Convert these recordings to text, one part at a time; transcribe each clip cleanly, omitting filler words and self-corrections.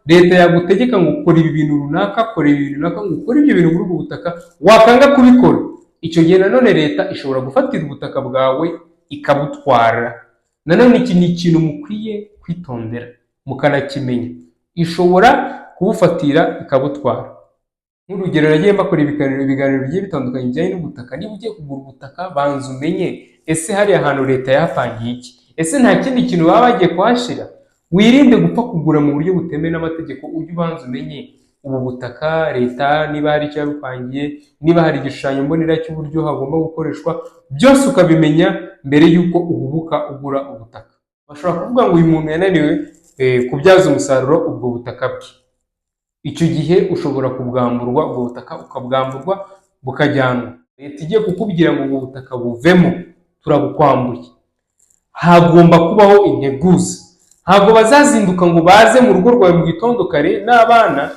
Leta yagutegeka ngo kora ibi bintu runaka, kora ibi bintu runaka, ngo ukore ibyo bintu muri ubwo butaka, wakanga kubikora, icyo gihe nanone leta ishobora gufatira ubutaka bwawe ikabutwara. Nanone iki ni ikintu mukwiye kwitondera mukanakimenya, ishobora kubufatira ikabutwara. Nk'urugero, nagiye mbakora ibiganiro bigiye bitandukanye bijyanye n'ubutaka. Niba ugiye kugura ubutaka, banza umenye: ese hariya hantu leta yahapangiye iki? Ese nta kindi kintu baba bagiye kuhashyira? Wirinde gupfa kugura mu buryo butemewe n'amategeko. Ujye ubanza umenye ubu butaka leta niba hari icyo yabupangiye, niba hari igishushanyo mbonera cy'uburyo hagomba gukoreshwa, byose ukabimenya mbere y'uko uhubuka ugura ubutaka. Bashobora kuvuga ngo uyu muntu yananiwe kubyaza umusaruro ubwo butaka bwe. Icyo gihe ushobora kubwamburwa ubwo butaka, ukabwamburwa bukajyanwa. Leta igiye kukubwira ngo ubwo butaka buvemo, turabukwambuye, hagomba kubaho integuza. Ntabwo bazazinduka ngo baze mu rugo rwawe mu gitondo kare n'abana.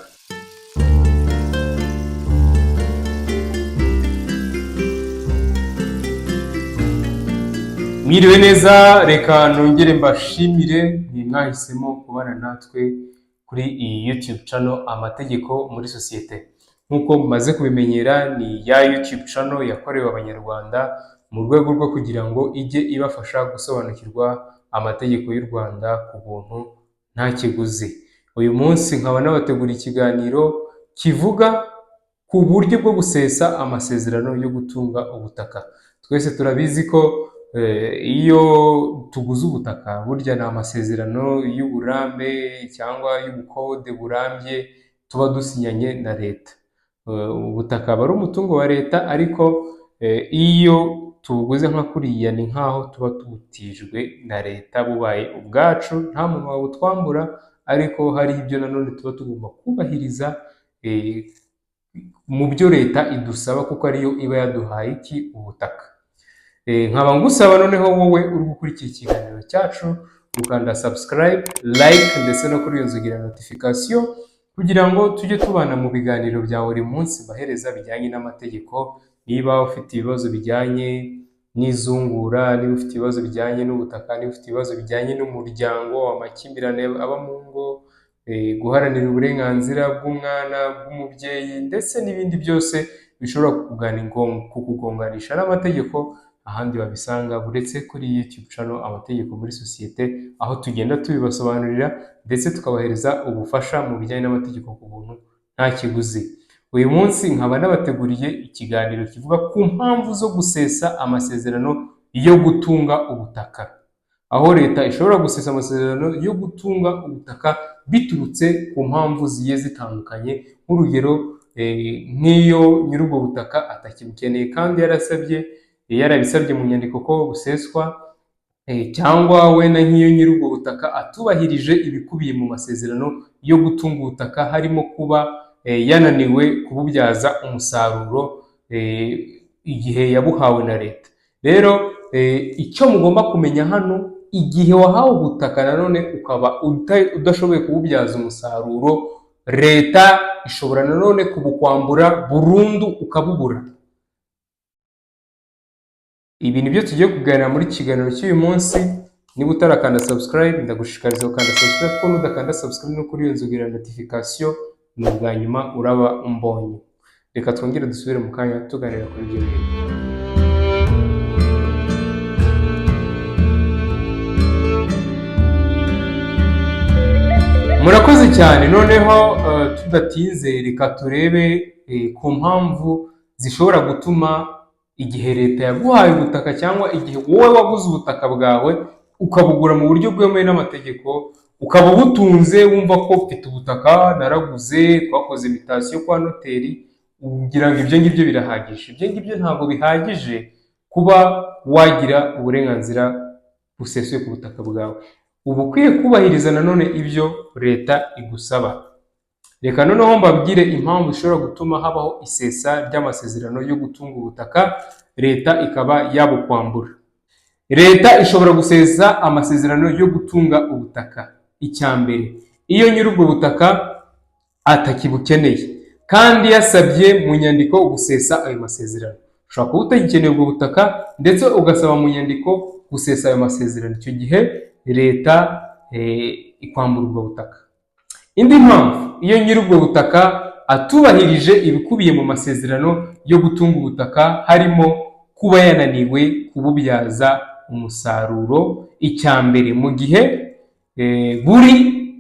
Mwiriwe neza, reka nongere mbashimire mwe mwahisemo kubana natwe kuri iyi YouTube channel Amategeko muri Sosiyete. Nk'uko mumaze kubimenyera, ni ya YouTube channel yakorewe Abanyarwanda mu rwego rwo kugira ngo ijye ibafasha gusobanukirwa amategeko y'u Rwanda ku buntu, nta kiguzi. Uyu munsi nkaba nabateguriye ikiganiro kivuga ku buryo bwo gusesa amasezerano yo gutunga ubutaka. Twese turabizi ko iyo tuguze ubutaka, burya ni amasezerano y'uburambe cyangwa y'ubukode burambye tuba dusinyanye na leta. Ubutaka aba ari umutungo wa leta, ariko iyo tubuguze nka kuriya ni nk'aho tuba tubutijwe na leta, bubaye ubwacu, nta muntu wabutwambura, ariko hari ibyo nanone tuba tugomba kubahiriza mu byo leta idusaba, kuko ariyo iba yaduhaye iki? Ubutaka. Nkaba ngusaba noneho wowe uri gukurikira ikiganiro cyacu gukanda subscribe, like ndetse no kuri iyo nzogera notification, kugira ngo tujye tubana mu biganiro bya buri munsi bahereza bijyanye n'amategeko. Niba ufite ibibazo bijyanye n'izungura, niba ufite ibibazo bijyanye n'ubutaka, niba ufite ibibazo bijyanye n'umuryango, amakimbirane aba mu ngo, guharanira uburenganzira bw'umwana, bw'umubyeyi, ndetse n'ibindi byose bishobora kukugonganisha n'amategeko, ahandi babisanga uretse kuri YouTube channel Amategeko muri Sosiyete, aho tugenda tubibasobanurira ndetse tukabahereza ubufasha mu bijyanye n'amategeko ku buntu, nta kiguzi. Uyu munsi nkaba nabateguriye ikiganiro kivuga ku mpamvu zo gusesa amasezerano yo gutunga ubutaka, aho leta ishobora gusesa amasezerano yo gutunga ubutaka biturutse ku mpamvu zigiye zitandukanye. Nk'urugero, nk'iyo nyir'ubwo butaka atakibukeneye kandi yarabisabye mu nyandiko ko buseswa, cyangwa wenda nk'iyo nyir'ubwo butaka atubahirije ibikubiye mu masezerano yo gutunga ubutaka, harimo kuba yananiwe kububyaza umusaruro igihe yabuhawe na leta. Rero icyo mugomba kumenya hano, igihe wahawe ubutaka nanone ukaba udashoboye kububyaza umusaruro, leta ishobora nanone kubukwambura burundu ukabubura. Ibi ni byo tugiye kuganira muri kiganiro cy'uyu munsi. Niba utarakanda subscribe, ndagushishikariza gukanda subscribe, kuko nudakanda subscribe no kuri iyo nzogera notification, ni ubwa nyuma uraba umbonye. Reka twongere dusubire mu kanya tuganira kuri ibyo bintu. Murakoze cyane. Noneho tudatinze, reka turebe ku mpamvu zishobora gutuma igihe leta yaguhaye ubutaka cyangwa igihe wowe waguze ubutaka bwawe, ukabugura mu buryo bwemewe n'amategeko, ukaba ubutunze, wumva ko ufite ubutaka, naraguze, twakoze mutation kwa noteri, ugira ngo ibyo ngibyo birahagije. Ibyo ngibyo ntabwo bihagije kuba wagira uburenganzira busesuye ku butaka bwawe. Uba ukwiye kubahiriza nanone ibyo leta igusaba. Reka noneho mbabwire impamvu ishobora gutuma habaho isesa ry'amasezerano yo gutunga ubutaka, leta ikaba yabukwambura. Leta ishobora gusesa amasezerano yo gutunga ubutaka: icya mbere, iyo nyir'ubwo butaka atakibukeneye kandi yasabye mu nyandiko gusesa ayo masezerano. Ushobora kuba utagikeneye ubwo butaka ndetse ugasaba mu nyandiko gusesa ayo masezerano, icyo gihe leta ikwambura ubwo butaka. Indi mpamvu, iyo nyir'ubwo butaka atubahirije ibikubiye mu masezerano yo gutunga ubutaka, harimo kuba yananiwe kububyaza umusaruro. Icya mbere, mu gihe buri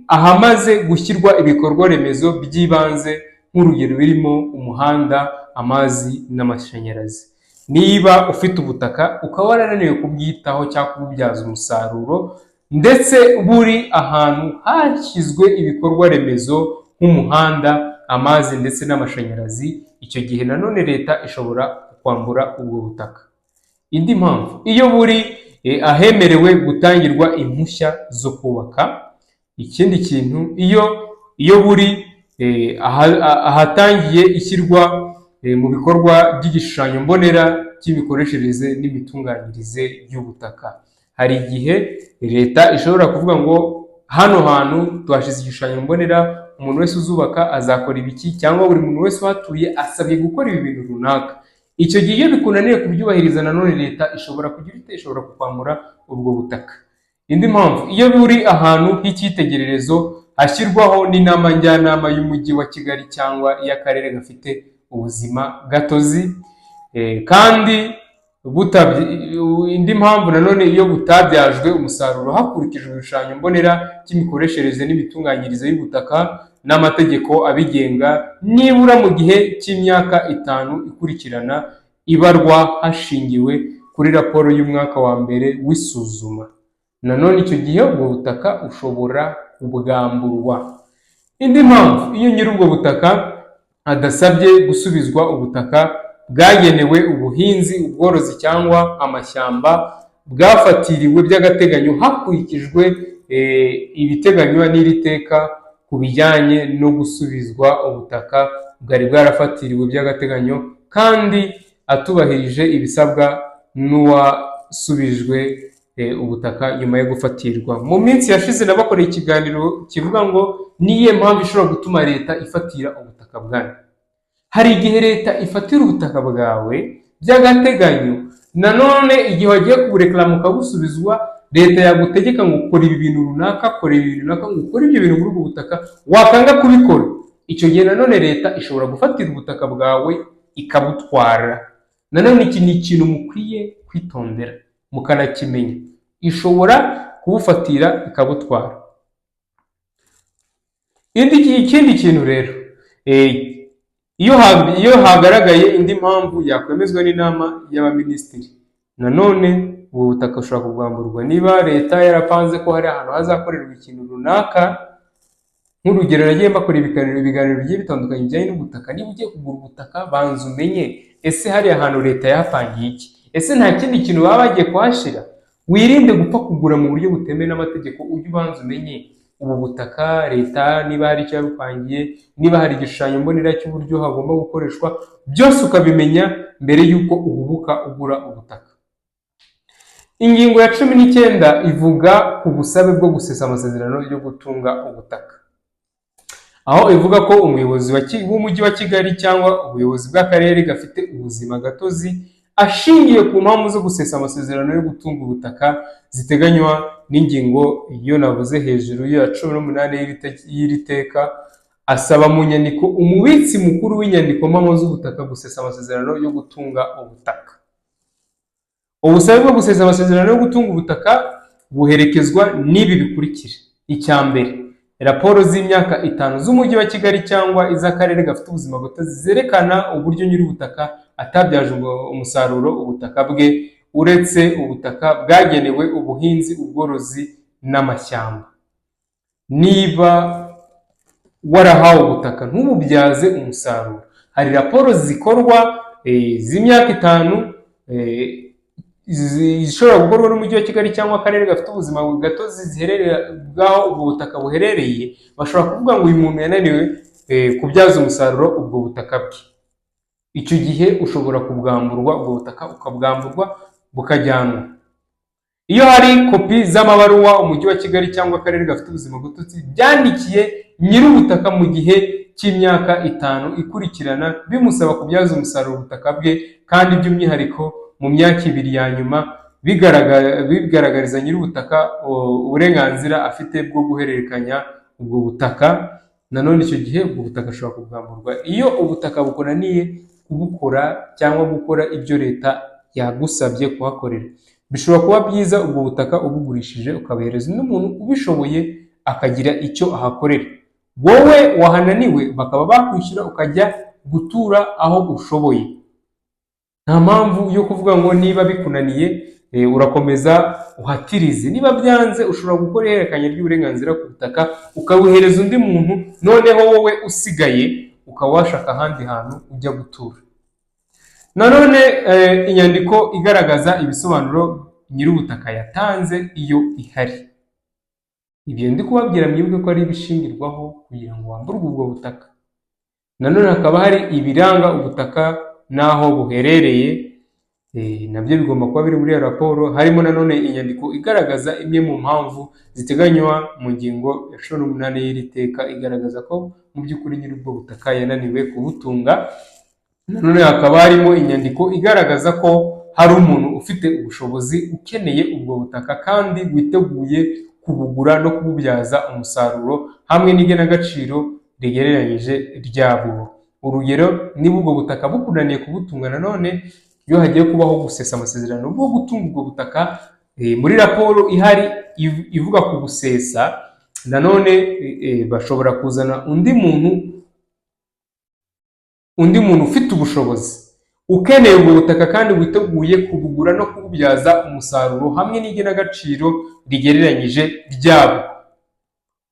ahamaze gushyirwa ibikorwa remezo by'ibanze, nk'urugero birimo umuhanda, amazi n'amashanyarazi. Niba ufite ubutaka ukaba warananiwe kubwitaho cyangwa kububyaza umusaruro, ndetse buri ahantu hashyizwe ibikorwa remezo nk'umuhanda, amazi ndetse n'amashanyarazi, icyo gihe nanone leta ishobora kukwambura ubwo butaka. Indi mpamvu, iyo buri ahemerewe gutangirwa impushya zo kubaka. Ikindi kintu, iyo buri ahatangiye ishyirwa mu bikorwa by'igishushanyo mbonera cy'imikoreshereze n'imitunganyirize y'ubutaka. Hari igihe leta ishobora kuvuga ngo hano hantu tuhashyize igishushanyo mbonera, umuntu wese uzubaka azakora ibiki, cyangwa buri muntu wese uhatuye asabwe gukora ibi bintu runaka. Icyo gihe iyo bikunaniye kubyubahiriza, nanone leta ishobora kugira ite? Ishobora kukwambura ubwo butaka. Indi mpamvu, iyo buri ahantu h'icyitegererezo hashyirwaho n'inama njyanama y'umujyi wa Kigali cyangwa iy'akarere gafite ubuzima gatozi. Kandi indi mpamvu nanone, iyo butabyajwe umusaruro hakurikijwe ibishushanyo mbonera cy'imikoreshereze n'imitunganyirize y'ubutaka n'amategeko abigenga, nibura mu gihe cy'imyaka 5 ikurikirana ibarwa hashingiwe kuri raporo y'umwaka wa mbere w'isuzuma. Nanone icyo gihe ubwo butaka ushobora kubwamburwa. Indi mpamvu, iyo nyir'ubwo butaka adasabye gusubizwa ubutaka bwagenewe ubuhinzi, ubworozi cyangwa amashyamba bwafatiriwe by'agateganyo hakurikijwe ibiteganywa n'iri teka ku bijyanye no gusubizwa ubutaka bwari bwarafatiriwe by'agateganyo, kandi atubahirije ibisabwa n'uwasubijwe ubutaka nyuma yo gufatirwa. Mu minsi yashize nabakoreye ikiganiro kivuga ngo niyihe mpamvu ishobora gutuma leta ifatira ubutaka bwanyu. Hari igihe leta ifatira ubutaka bwawe by'agateganyo, nanone igihe wagiye kuburekarama ukabusubizwa, leta yagutegeka ngo kora ibi bintu runaka, kora ibi bintu runaka, ngo ukore ibyo bintu muri ubwo butaka, wakanga kubikora, icyo gihe nanone leta ishobora gufatira ubutaka bwawe ikabutwara. Nanone iki ni ikintu mukwiye kwitondera mukanakimenya, ishobora kubufatira ikabutwara. Ikindi kintu rero, iyo hagaragaye indi mpamvu yakwemezwa n'inama y'abaminisitiri, nanone ubu butaka bushobora kubwamburwa. Niba leta yarapanze ko hari ahantu hazakorerwa ikintu runaka, nk'urugero nagiye mbakora ibiganiro bigiye bitandukanye bijyanye n'ubutaka. Niba ugiye kugura ubutaka, banza umenye: ese hariya hantu leta yahapangiye iki? Ese nta kindi kintu baba bagiye kuhashyira? Wirinde gupfa kugura mu buryo butemewe n'amategeko. Ujye ubanza umenye ubu butaka leta niba hari icyo yabupangiye, niba hari igishushanyo mbonera cy'uburyo hagomba gukoreshwa, byose ukabimenya mbere y'uko uhubuka ugura ubutaka. Ingingo ya 19 ivuga ku busabe bwo gusesa amasezerano yo gutunga ubutaka, aho ivuga ko umuyobozi w'umujyi wa Kigali cyangwa ubuyobozi bw'akarere gafite ubuzima gatozi, ashingiye ku mpamvu zo gusesa amasezerano yo gutunga ubutaka ziteganywa n'ingingo iyo navuze hejuru ya 18 y'iri teka, asaba mu nyandiko umubitsi mukuru w'inyandiko mpamo z'ubutaka gusesa amasezerano yo gutunga ubutaka. Ubusabe bwo gusesa amasezerano yo gutunga ubutaka buherekezwa n'ibi bikurikira: icya mbere, raporo z'imyaka 5 z'umujyi wa Kigali cyangwa iz'akarere gafite ubuzima gatozi zerekana uburyo nyir'ubutaka atabyaje umusaruro ubutaka bwe, uretse ubutaka bwagenewe ubuhinzi, ubworozi n'amashyamba. Niba warahawe ubutaka ntububyaze umusaruro, hari raporo zikorwa z'imyaka 5 zishobora gukorwa n'umujyi wa Kigali cyangwa akarere gafite ubuzima gatozi ziherereye bw'aho ubwo butaka buherereye. Bashobora kuvuga ngo uyu muntu yananiwe kubyaza umusaruro ubwo butaka bwe. Icyo gihe ushobora kubwamburwa ubwo butaka, ukabwamburwa bukajyanwa. Iyo hari kopi z'amabaruwa umujyi wa Kigali cyangwa akarere gafite ubuzima gatozi byandikiye nyir'ubutaka mu gihe cy'imyaka 5 ikurikirana, bimusaba kubyaza umusaruro ubutaka bwe, kandi by'umwihariko mu myaka 2 ya nyuma, bigaragariza nyir'ubutaka uburenganzira afite bwo guhererekanya ubwo butaka. Nanone icyo gihe ubwo butaka ashobora kubwamburwa. Iyo ubutaka bukunaniye kubukora cyangwa gukora ibyo leta yagusabye kuhakorera, bishobora kuba byiza ubwo butaka ubugurishije, ukabuhereza undi muntu ubishoboye akagira icyo ahakorera. Wowe wahananiwe bakaba bakwishyura, ukajya gutura aho ushoboye. Nta mpamvu yo kuvuga ngo niba bikunaniye urakomeza uhatirize. Niba byanze, ushobora gukora ihererekanya ry'uburenganzira ku butaka, ukabuhereza undi muntu, noneho wowe usigaye ukaba washaka ahandi hantu ujya gutura. Nanone inyandiko igaragaza ibisobanuro nyir'ubutaka yatanze iyo ihari. Ibyo ndi kubabwira, mwibuke ko ari ibishingirwaho kugira ngo wamburwe ubwo butaka. Nanone hakaba hari ibiranga ubutaka n'aho buherereye, nabyo bigomba kuba biri muri iyo raporo. Harimo nanone inyandiko igaragaza imwe mu mpamvu ziteganywa mu ngingo ya 18 y'iri teka, igaragaza ko mu by'ukuri nyir'ubwo butaka yananiwe kubutunga. Nanone hakaba harimo inyandiko igaragaza ko hari umuntu ufite ubushobozi ukeneye ubwo butaka kandi witeguye kubugura no kububyaza umusaruro, hamwe n'igenagaciro rigereranyije ryabwo. Urugero, niba ubwo butaka bukunaniye kubutunga, nanone iyo hagiye kubaho gusesa amasezerano bwo gutunga ubwo butaka, muri raporo ihari ivuga ku gusesa, nanone bashobora kuzana undi muntu ufite ubushobozi ukeneye ubwo butaka kandi witeguye kubugura no kububyaza umusaruro, hamwe n'igenagaciro rigereranyije ryabwo.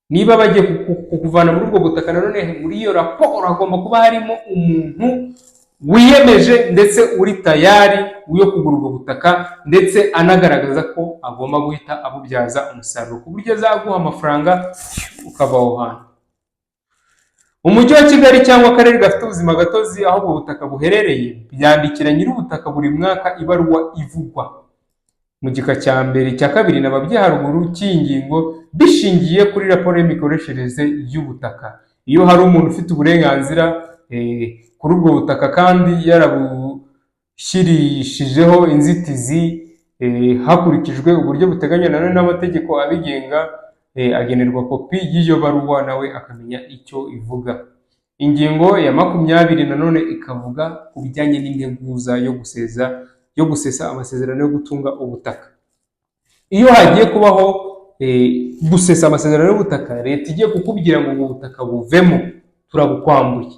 Niba bagiye kukuvana muri ubwo butaka, nanone muri iyo raporo hagomba kuba harimo umuntu wiyemeje ndetse uri tayari yo kugura ubwo butaka, ndetse anagaragaza ko agomba guhita abubyaza umusaruro ku buryo azaguha amafaranga ukava aho hantu. Umujyi wa Kigali cyangwa akarere gafite ubuzima gatozi aho ubwo butaka buherereye byandikira nyir'ubutaka buri mwaka ibaruwa ivugwa mu gika cya mbere, cya kabiri nababwiye haruguru cy'iyi ngingo, bishingiye kuri raporo y'imikoreshereze y'ubutaka. Iyo hari umuntu ufite uburenganzira kuri ubwo butaka kandi yarabushyirishijeho inzitizi hakurikijwe uburyo buteganywa nanone n'amategeko abigenga, agenerwa kopi y'iyo baruwa, nawe akamenya icyo ivuga. Ingingo ya 20 nanone ikavuga ku bijyanye n'integuza yo gusesa amasezerano yo gutunga ubutaka. Iyo hagiye kubaho gusesa amasezerano y'ubutaka, leta igiye kukubwira ngo ubwo butaka buvemo, turabukwambuye,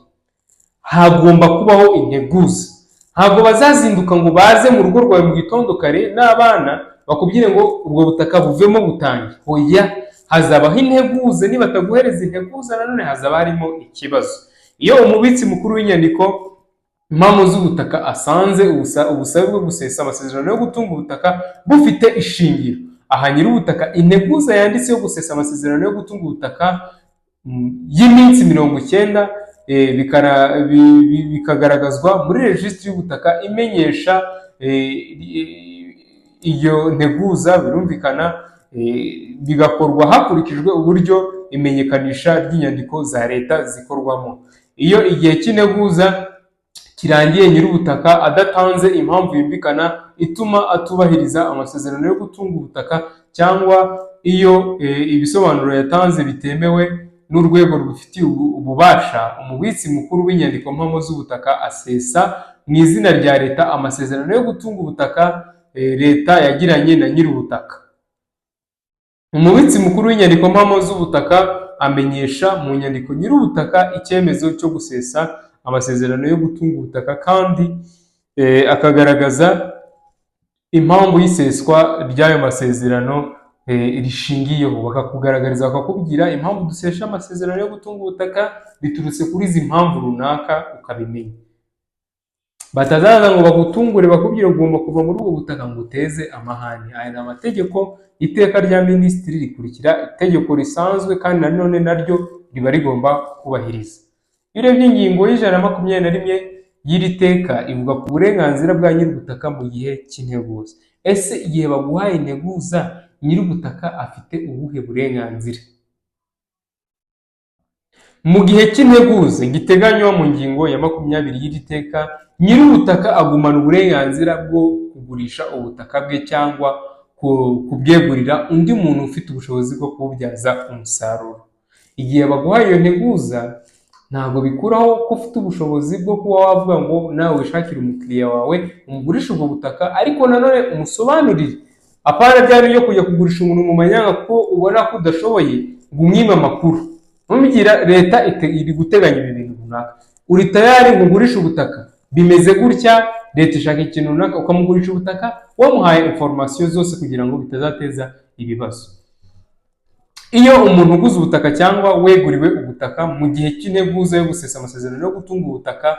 hagomba kubaho integuza. Ntabwo bazazinduka ngo baze mu rugo rwawe mu gitondo kare n'abana bakubwire ngo ubwo butaka buvemo butange. Oya, hazabaho integuza. Nibataguhereza integuza, nanone hazaba harimo ikibazo. Iyo umubitsi mukuru w'inyandiko mpamo z'ubutaka asanze ubusabe bwo gusesa amasezerano yo gutunga ubutaka bufite ishingiro, aha nyir'ubutaka integuza yanditse yo gusesa amasezerano yo gutunga ubutaka y'iminsi 90, bikagaragazwa muri rejisitiri y'ubutaka imenyesha iyo nteguza. Birumvikana, bigakorwa hakurikijwe uburyo imenyekanisha ry'inyandiko za leta zikorwamo. Iyo igihe cy'integuza kirangiye nyir'ubutaka adatanze impamvu yumvikana ituma atubahiriza amasezerano yo gutunga ubutaka, cyangwa iyo ibisobanuro yatanze bitemewe n'urwego rubifitiye ububasha, umubitsi mukuru w'inyandiko mpamo z'ubutaka asesa mu izina rya leta amasezerano yo gutunga ubutaka leta yagiranye na nyir'ubutaka. Umubitsi mukuru w'inyandiko mpamo z'ubutaka amenyesha mu nyandiko nyir'ubutaka icyemezo cyo gusesa amasezerano yo gutunga ubutaka, kandi akagaragaza impamvu y'iseswa ry'ayo masezerano rishingiyeho. Bakakugaragariza, bakakubwira impamvu dusesha amasezerano yo gutunga ubutaka biturutse kuri izi mpamvu runaka, ukabimenya. Batazaza ngo bagutungure bakubwire ugomba kuva muri ubwo butaka ngo uteze amahane. Aya ni amategeko. Iteka rya minisitiri rikurikira itegeko risanzwe, kandi nanone naryo riba rigomba kubahiriza. Iyo urebye ingingo ya 121 y'iri teka, ivuga ku burenganzira bwa nyir'ubutaka mu gihe cy'integuza. Ese igihe baguhaye integuza, nyir'ubutaka afite ubuhe burenganzira? Mu gihe cy'integuza giteganywa mu ngingo ya 20 y'iri teka, nyir'ubutaka agumana uburenganzira bwo kugurisha ubutaka bwe cyangwa kubwegurira undi muntu ufite ubushobozi bwo kububyaza umusaruro. Igihe baguhaye iyo nteguza, ntabwo bikuraho ko ufite ubushobozi bwo kuba wavuga ngo nawe wishakire umukiriya wawe, umugurishe ubwo butaka, ariko nanone umusobanurire. Apana bya byo kujya kugurisha umuntu mu manyanga kuko ubona ko udashoboye, ngo umwime amakuru. Ntumubwira leta iri guteganya ibi bintu runaka, uri tayari ngo ugurishe ubutaka, bimeze gutya, leta ishaka ikintu runaka, ukamugurisha ubutaka wamuhaye information zose kugira ngo bitazateza ibibazo. Iyo umuntu uguze ubutaka cyangwa weguriwe ubutaka mu gihe cy'integuza yo gusesa amasezerano yo gutunga ubutaka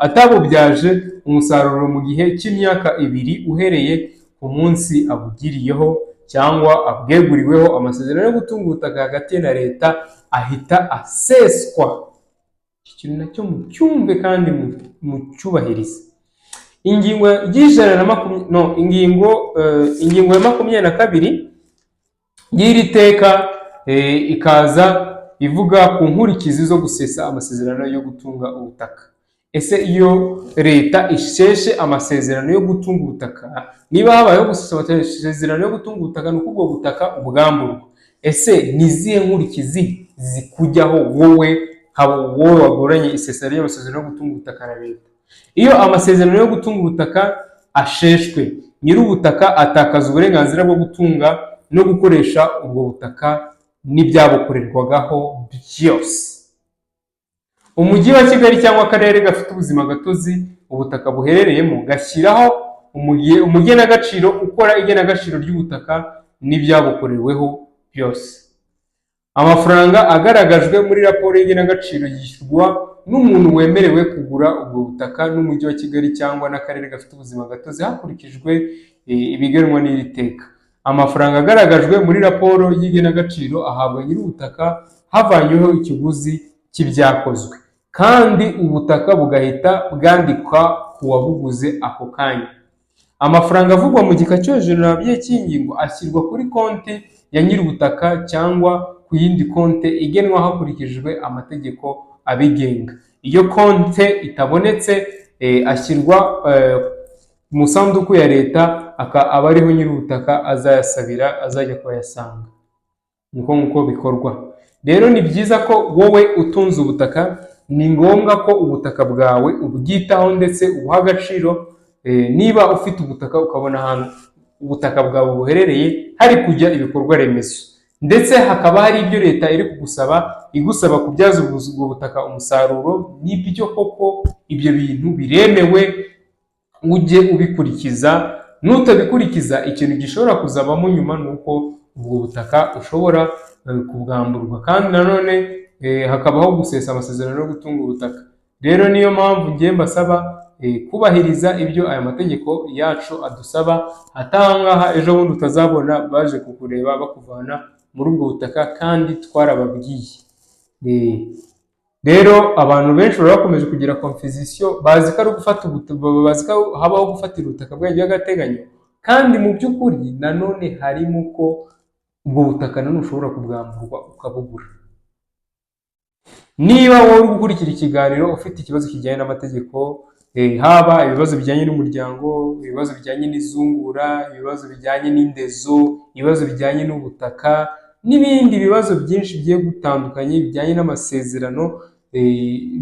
atabubyaje umusaruro mu gihe cy'imyaka 2 uhereye ku munsi abugiriyeho cyangwa abweguriweho, amasezerano yo gutunga ubutaka hagati ye na leta ahita aseswa. Iki kintu nacyo mucyumve kandi mucyubahirize. Ingingo y'ijana na makumyabiri, no, ingingo ya 22 y'iri teka ikaza ivuga ku nkurikizi zo gusesa amasezerano yo gutunga ubutaka. Ese iyo leta isheshe amasezerano yo gutunga ubutaka, niba habayeho gusesa amasezerano yo gutunga ubutaka, ni uko ubwo butaka ubwamburwa, ese ni izihe nkurikizi zikujyaho wowe haba wowe wagoranye isesa ry'amasezerano yo gutunga ubutaka na leta? Iyo amasezerano yo gutunga ubutaka asheshwe, nyir'ubutaka atakaza uburenganzira bwo gutunga no gukoresha ubwo butaka n'ibyabukorerwagaho byose. Umujyi wa Kigali cyangwa akarere gafite ubuzima gatozi ubutaka buherereyemo gashyiraho umugenagaciro ukora igenagaciro ry'ubutaka n'ibyabukoreweho byose. Amafaranga agaragajwe muri raporo y'igenagaciro yishyurwa n'umuntu wemerewe kugura ubwo butaka n'Umujyi wa Kigali cyangwa n'akarere gafite ubuzima gatozi, hakurikijwe ibigenwa n'iri teka. Amafaranga agaragajwe muri raporo y'igenagaciro ahabwa nyir'ubutaka havanyweho ikiguzi cy'ibyakozwe, kandi ubutaka bugahita bwandikwa ku wabuguze ako kanya. Amafaranga avugwa mu gika cyo hejuru nabyo cy'ingingo ashyirwa kuri konti ya nyir'ubutaka cyangwa ku yindi konti igenwa hakurikijwe amategeko abigenga. Iyo konti itabonetse, ashyirwa mu sanduku ya leta, aba ariho nyir'ubutaka azayasabira, azajya kuyasanga. Niko nguko bikorwa. Rero ni byiza ko wowe utunze ubutaka, ni ngombwa ko ubutaka bwawe ubwitaho ndetse ubuha agaciro. Niba ufite ubutaka ukabona ahantu ubutaka bwawe buherereye hari kujya ibikorwa remezo, ndetse hakaba hari ibyo leta iri kugusaba, igusaba kubyaza ubwo butaka umusaruro, nibyo koko ibyo bintu biremewe, ujye ubikurikiza. Nutabikurikiza, ikintu gishobora kuzabamo nyuma ni uko ubwo butaka ushobora kubwamburwa, kandi nanone hakabaho gusesa amasezerano yo gutunga ubutaka. Rero niyo mpamvu ngiye mbasaba kubahiriza ibyo aya mategeko yacu adusaba, atangaha ejo bundi utazabona baje kukureba bakuvana muri ubwo butaka kandi twarababwiye. Rero abantu benshi baba bakomeje kugira confusion, bazi ko ari ugufata, bazi ko habaho gufatira ubutaka bwayo by'agateganyo, kandi mu by'ukuri nanone harimo ko ubwo butaka nanone ushobora kubwamburwa ukabubura. Niba wowe uri gukurikira ikiganiro ufite ikibazo kijyanye n'amategeko, haba ibibazo bijyanye n'umuryango, ibibazo bijyanye n'izungura, ibibazo bijyanye n'indezo, ibibazo bijyanye n'ubutaka n'ibindi bibazo byinshi bigiye gutandukanye bijyanye n'amasezerano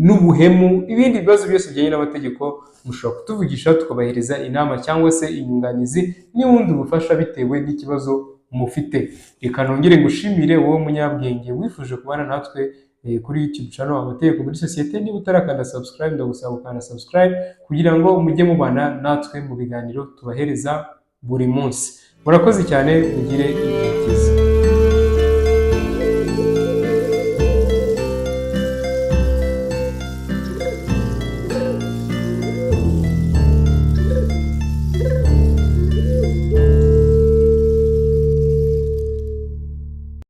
n'ubuhemu, ibindi bibazo byose bijyanye n'amategeko, mushobora kutuvugisha tukabahereza inama cyangwa se inyunganizi n'ubundi bufasha bitewe n'ikibazo mufite. Reka nongere ngushimire wowe munyabwenge wifuje kubana natwe kuri YouTube channel Amategeko muri Sosiyete. Niba utarakanda subscribe, ndagusaba gukanda subscribe kugira ngo mujye mubana natwe mu biganiro tubahereza buri munsi. Murakoze cyane, mugire ibihe byiza.